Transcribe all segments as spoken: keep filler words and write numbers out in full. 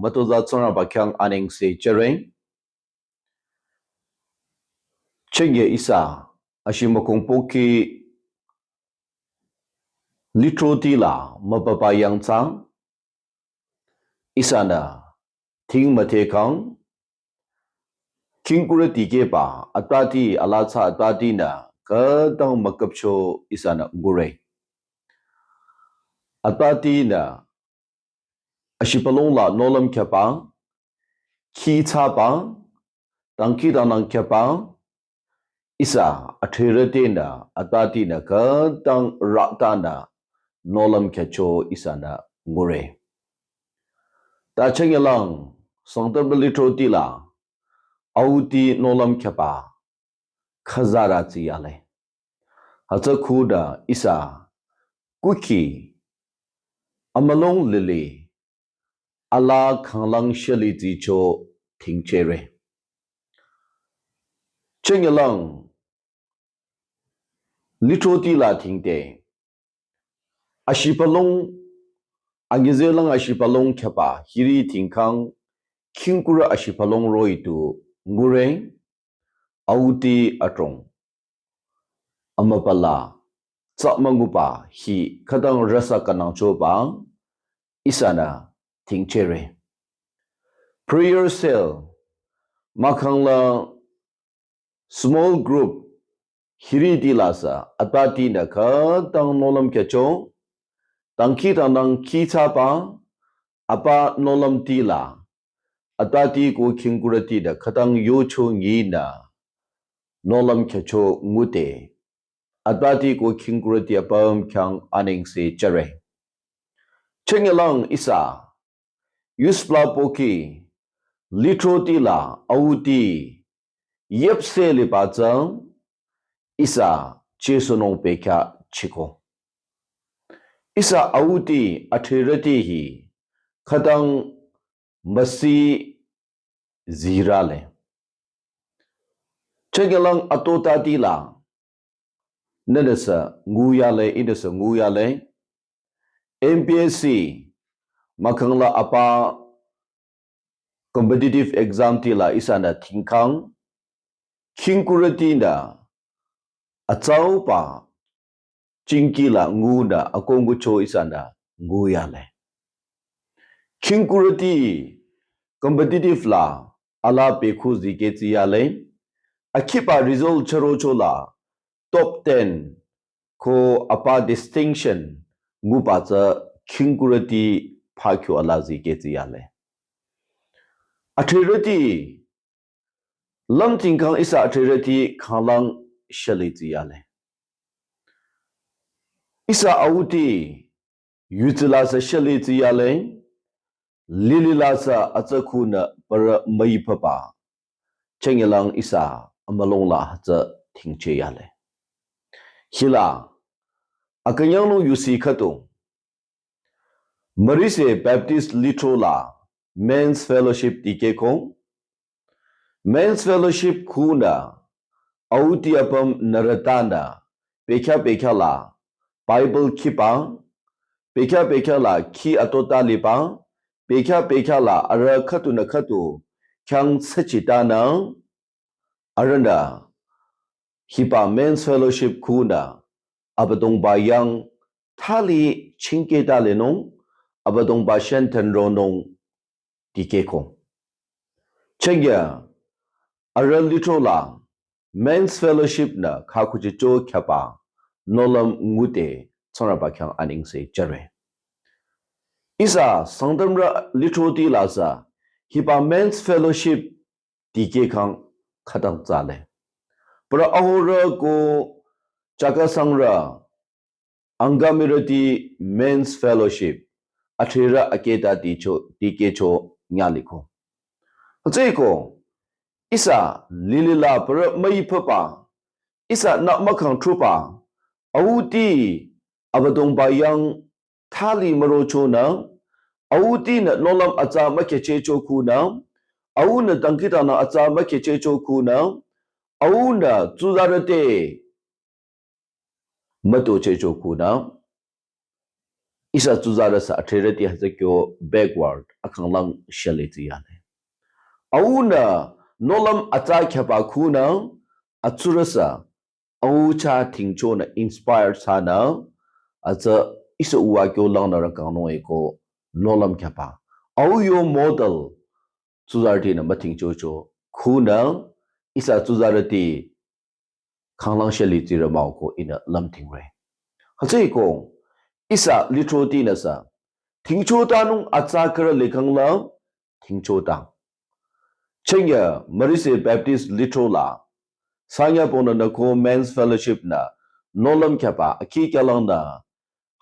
Mütozah Tsingrangba khyang anengse jüre. Chenge ihsa ashi mükong pohki lithroti la mübüba yangthsa ihsanü thing müdhekhang, khingkurü dikehba atati, alaa thsa atatinü khütang müküpcho ihsanü ngure. Atatinü ashibülung la nohlüm khyaba, khi thsaba, dangkhidangnang khyaba, ihsa adhrerütinü atatinü khütang ratanü nohlüm khyacho ihsanü ngure. Ta chengelang Sangtamrü lithroti la auti nohlüm khyaba khüzarü tsiyale. Hütsü khunü ihsa kukhi amülung lili alaa khanglang shali tsicho thingchehre. Chengelang lithroti la thingte ashibülung, angizelang ashibülung khyaba hiri thingkhang, khingkurü ashibülung roh-i tu ngure, auti adrong amübüla tsü münguba hi khütang rüsa kangnangchoba ihsanü thingchehre. Prayer cell, mahkhang la small group, hiriti la sü atatinü khütang nohlüm khyacho, dangkhidangnang khi thsaba, apa nohlümti la atati ko khingkurüti de khütang yocho nyinü nohlüm khyacho ngude. Atati ko khingkurüti apüm khyang anengse jüre. Chengelang ihsa yuspla pohki lithroti la auti yüpse liba tsü ihsa chesunung bekhyahchiko. Ihsa auti adhrerüti hi khütang müsi zirale. Chengelang atotati la nünüsü nguyale, ihnüsü nguyale. M P S C mahkhang la apa competitive exam ti la ihsanü thingkhang, khingkurütinü atsauba chingki la ngunü akongucho ihsanü nguyale. Khingkurüti competitive la alaa bekhu zikeh tsiyale. Akhiba result chürocho la top ten ko apa distinction nguba tsü khingkurüti phakhyo alaa zikeh tsiyale. Adhrerüti lümthingkhang ihsa adhrerüti khanglang shali tsiyale. Ihsa auti yutsila sü shali tsiyale, lilila sü atsa khunü parü müipaba. Chengelang ihsa amülung la hütsü thingcheyale. Hila akünyangnung yusi khüdu Marise Baptist lithro la Men's Fellowship dikehko. Men's Fellowship khunü auti apüm nührütanü bekhyah bekhyah la Bible khiba, bekhyah bekhyah la khi atota liba, bekhyah bekhyah la arüh khüdunü khüdu khyang süchitanü, arühnü hiba Men's Fellowship khunü Abüdongba yang thali chingkehtalenung, Abüdongba shenthenronung dikehko. Chengya arüh lithro la Men's Fellowship nü khakhuchicho khyaba nohlüm ngude Tsingrangba khyang anengse jüre. Ihsa Sangtamrü lithroti la sü hiba Men's Fellowship dikehkhang khütang tsale. Parü ahorü ko chakasangrü Angamirüti Men's Fellowship adhrerü akehta dicho dikehcho nyaliko. Hütsüeko ihsa lilila parü müipaba, ihsa nü mükhang thruba auti Abüdongba yang thali mürochonü, autinü nohlüm atsa mükhehchehcho khunü, aunü dangkhidangnang atsa mükhehchehcho khunü, aunü tsuzarü te mütochehcho khunü, Ihsa tsuzarüsü athrerüti hütsü kyo backward akhanglang shale tsü yale. Aunü nohlüm atsa khyapa khunü atsurüsü au chah thingchonü inspire thsanü atsa ihsa uwa kyo langnürü kangnung eko nohlüm khyapa. Au yo model tsuzarütinü müthingchocho khunü ihsa tsuzarüti khanglang shale tsirü mah-o ko ihnü lümthingre. Hütsüeko ihsa lithrotinüsü thingchotanung atsa khürü likhangla thingchotang. Chengya Marise Baptist lithro la sangya ponü nüko Men's Fellowship nü nohlüm khyapa akhi kyalangnü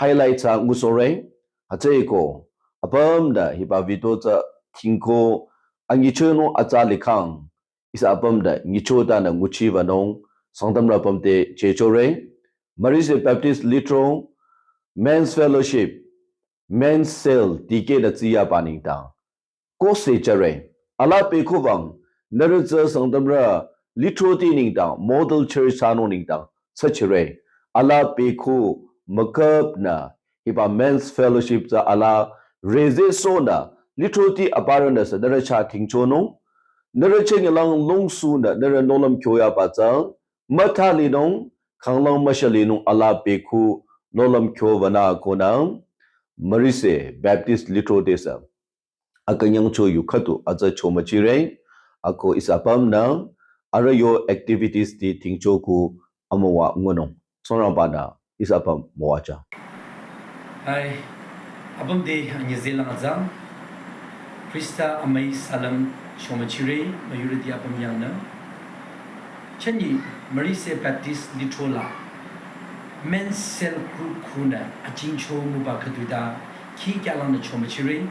highlight thsa ngusohre. Hütsüeko apümnü hiba video tsü thingko angichonung atsa likhang ihsa apümnü ngichotanü nguchibanung Sangtamrü apüm te chechore. Marise Baptist lithro Men's Fellowship Men's Cell dikehnü tsiyaba nengdang kose jüre. Alaa bekhu bang nührü tsü Sangtamrü lithroti nengdang model church thsanung nengdang thsachire. Alaa bekhu müküpnü hiba Men's Fellowship tsü alaa rezehsohnü lithroti aparünüsü nührü chah thingchonung, nührü chengilang lungsunü nührü nohlüm kyoyaba tsü müthalinung, khanglang müshalinung alaa bekhu nohlüm kyobanü konü Marise Baptist lithrotesü akünyangcho yu khüdu atsa chomüchire. Ako ihsa apümnü arüh yo activities ti thingcho khu amüwa ngunung. Tsingrangbanü ihsa apüm müwajüng. Hai, apüm te anyüzehlang atsa Khrista amüi salam chomüchire, müyurüti apüm yangnü. Chünye Marise Baptist lithro la Men's Cell Group khunü ajingcho nguba khüdu ta khi kyalangnü chomüchire.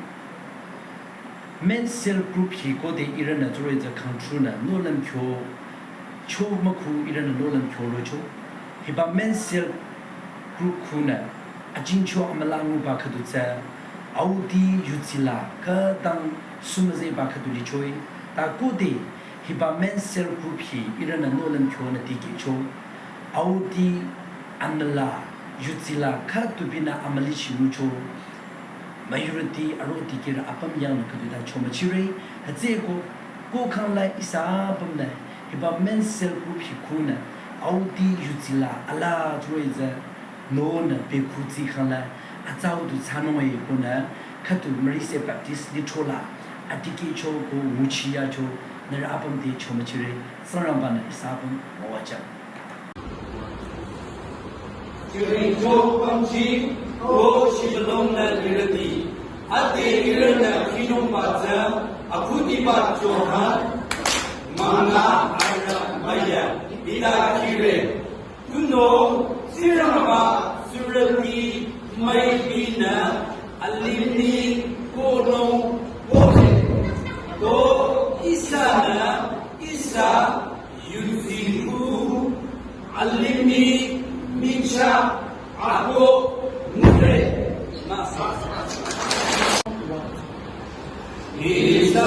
Men's Cell Group hi khode ihrünü tsurü tsü khangthrunü nohlüm kyo cho mükhu ihrünü nohlüm kyo rocho. Hiba Men's Cell Group khunü ajingcho amüla nguba khüdu tsü audi yutsila khütang sumüzeba khüdu lichoi. Ta khode hiba Men's Cell Group hi ihrünü nohlüm kyonü dikehcho. Audi amüla yutsila khütubinü amülichi ngucho. Müyurüti aro dikehrü apüm yangnü khüdu ta chomüchire. Hütsüeko ko khangla ihsa apümnü hiba Men's Cell Group hi khunü audi yutsila alaa tsurü tsü nonü bekhu tsi khangla atsau du thsanung e konü khüdu Marise Baptist lithro la adikehcho ko nguchiyacho nührü apüm te chomüchire. Tsingrangbanü ihsa apüm müwajüng. Chiri cho pamchi ko shibalongnü lirüti. Ate ihrünü khinungba tsü akhudiba Johan manga arü maya ita khire. Tunüo Tsingrangba sürüti müibinü alimih konung bole. To ihsanü ihsa yudsi khu alimih michah ako ngure. Ihsa